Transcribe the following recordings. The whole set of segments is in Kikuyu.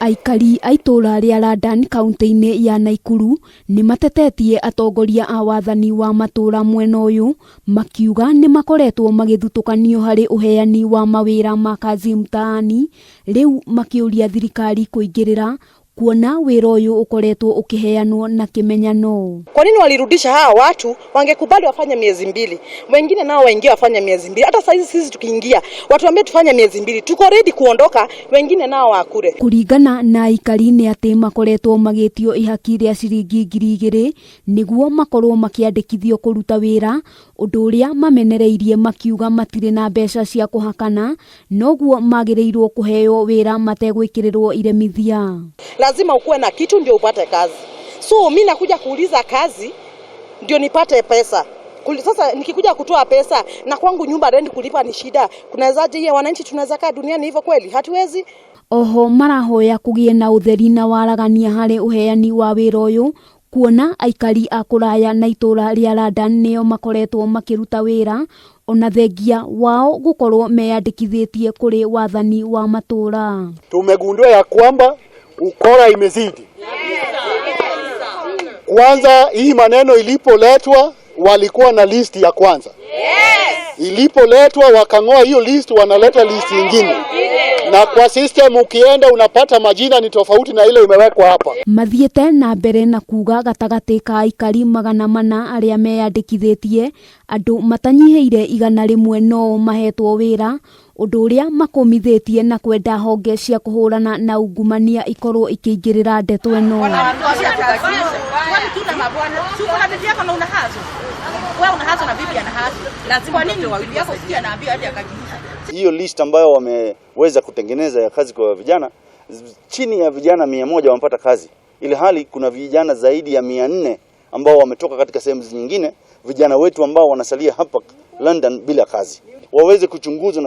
Aikari a itũũra rĩa London kauntĩ-inĩ ya Naikuru nĩ matetetie atongoria a wathani wa matũũra mwena ũyũ makiuga nĩ makoretwo magĩthutũkanio harĩ ũheani wa mawĩra ma Kazi Mtaani, rĩu makĩũria thirikari kũingĩrĩra kuona wĩra ũyũ ũkoretwo ũkĩheanwo na kĩmenyano. Kwa nini walirudisha hawa watu? Wangekubali wafanye miezi mbili, wengine nao waingie wafanye miezi mbili. Hata saizi sisi tukiingia, watuambie tufanye miezi mbili, tuko ready kuondoka, wengine nao wakure. Kũringana na aikari nĩ atĩ makoretwo magĩtio ihaki rĩa ciringi 2000 nĩguo makorwo makĩandĩkithio kũruta wĩra, ũndũ ũrĩa mamenereirie makiuga matirĩ na mbeca cia kũhakana, noguo magĩrĩirwo kũheo wĩra mategwĩkĩrĩrwo iremithia. Lazima ukuwe na kitu ndio upate kazi. So mi nakuja kuuliza kazi ndio nipate pesa. Sasa nikikuja kutoa pesa na kwangu nyumba rent kulipa ni shida, kunawezaje hiyo? Wananchi tunaweza kaa duniani hivyo kweli? Hatuwezi. Oho marahoya kũgĩe na ũtheri na waragania harĩ ũheani wa wĩra ũyũ kuona aikari a kũraya na itũũra rĩa London nĩo makoretwo makĩruta wĩra ona thengia wao gũkorwo meyandĩkithĩtie kũrĩ wathani wa matũũra. Tumegundua ya kwamba ukora imezidi. Kwanza hii maneno ilipoletwa walikuwa na list ya kwanza. Ilipoletwa wakang'oa hiyo list, wanaleta list nyingine, na kwa system ukienda unapata majina ni tofauti na ile imewekwa hapa. Mathiĩte na mbere na kuga gatagatĩ ka aikari 400 arĩa meyandĩkithĩtie andũ matanyihĩire 100 no mahetwo wĩra, ũndũ ũrĩa makũmithĩtie na kwenda honge cia kũhũrana na ungumania ikorwo ikĩingĩrĩra ndeto ĩno. Hiyo list ambayo wameweza kutengeneza ya kazi kwa vijana, chini ya vijana 100 wamepata kazi, ili hali kuna vijana zaidi ya 400 ambao wametoka katika sehemu nyingine, vijana wetu ambao wanasalia hapa London bila kazi, waweze kuchunguzwa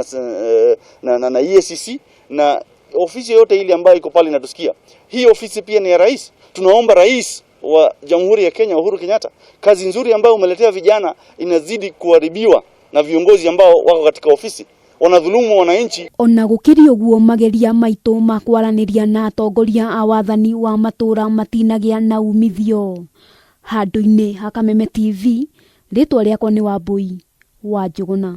na EACC na ofisi yote ile ambayo iko pale inatusikia. Hii ofisi pia ni ya rais. Tunaomba rais wa Jamhuri ya Kenya Uhuru Kenyatta, kazi nzuri ambayo umeletea vijana inazidi kuharibiwa na viongozi ambao wako katika ofisi wanadhulumu wananchi. Ona gũkĩrĩ ũguo mageria maitũ ma kwaranĩria na atongoria a wathani wa matũũra matinagĩa na umithio. Handũ-inĩ ha Kameme TV, rĩtwa rĩakwa nĩ Wambui wa Njũgũna.